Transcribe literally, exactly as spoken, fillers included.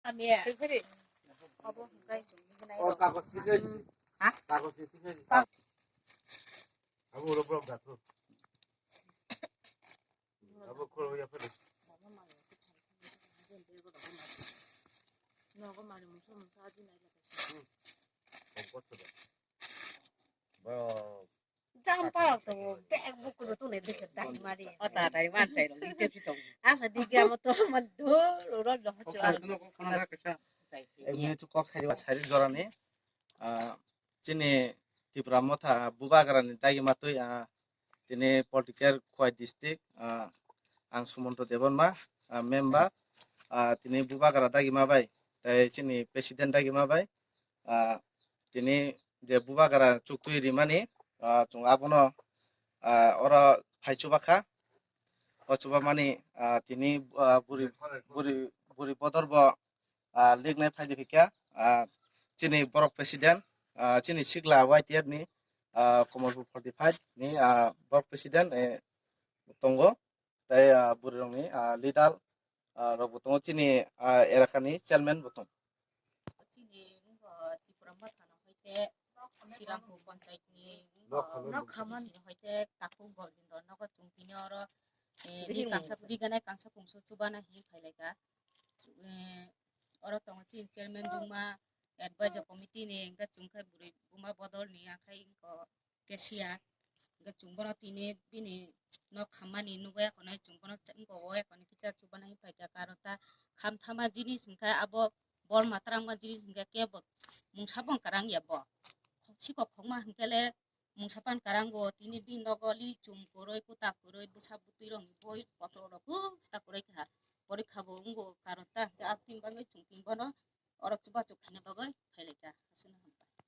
Kami ya. Sini. Abo hingkai chung bikinai. Oh, kagus tiga. Hmm. Hah? Kagus tiga. Abo ulo belum jatuh. Abo kalau ya pada. Nogo mari muso muso aji nai lagi. Hmm. Kompot sudah. Bro. Jam parok tongo, bag bukulo tongnai bwswk dai mari. O ta dai man sai rok, ite si tong. Asa digi amo to man dol ro lo. Kok sai kono kono na kesa. Sai. Ek minute kok sai, sai jorani. Ah, chini Tipra Motha Bubagrani dagi matwi, ah, tini political Khowai district, ah, ang Sumonto Debbarma, ah, member, ah, tini Bubagra dagi ma bai, tei chini president dagi ma bai, ah, tini je Bubagra chuktwi rimani, ah, chwng abono, ah, oro phai chuba kha. O chuba mani, ah, tini, ah, buri, buri, buri bodor bo, ah, liknai phai di phikya, ah, chini borok president, ah, chini sikla Y T F ni, ah, Komolpur forty five ni, ah, borok president, eh, tongo. Tei, ah, bwrwirokni, ah, leader, ah, rokbo tongo, chini, ah, erakani chairman bo tongo. Chini wngkha Tipra Motha no hoite Srirampur panchayat ni wngkha Nokhamani. Hoite Takhuk Gojindra nogo chwng tini oro, eh, ri kangsa, ri ganai kangsa kungsu chubana hi phailaika. Eh, oro tongo chini chairman Juma, advisor committee ni hwnkhe chwng khe bwrwi buma bodol ni akhai wngkha. Kesia, hingke chwng bono tini bini nok hammani nugwi akonai chwng bono wngkha o akonai kisa chubana hinpai kha, karon ta khamthama jinis hingke abo bol matrangma jinis hingke kebo mungsa bo karang ya bo. Sikok khokma hingke le mungsa pan karango tini bini nogo li chum kwrwi, kwta kwrwi, bwsa bwtwi rokni boi kotor rok kwchwta kwrwi kha. Porikha bo wngo karon ta hingke a tin bagwi chwng tin bono oro chubachu khaina bagwi phailai kha.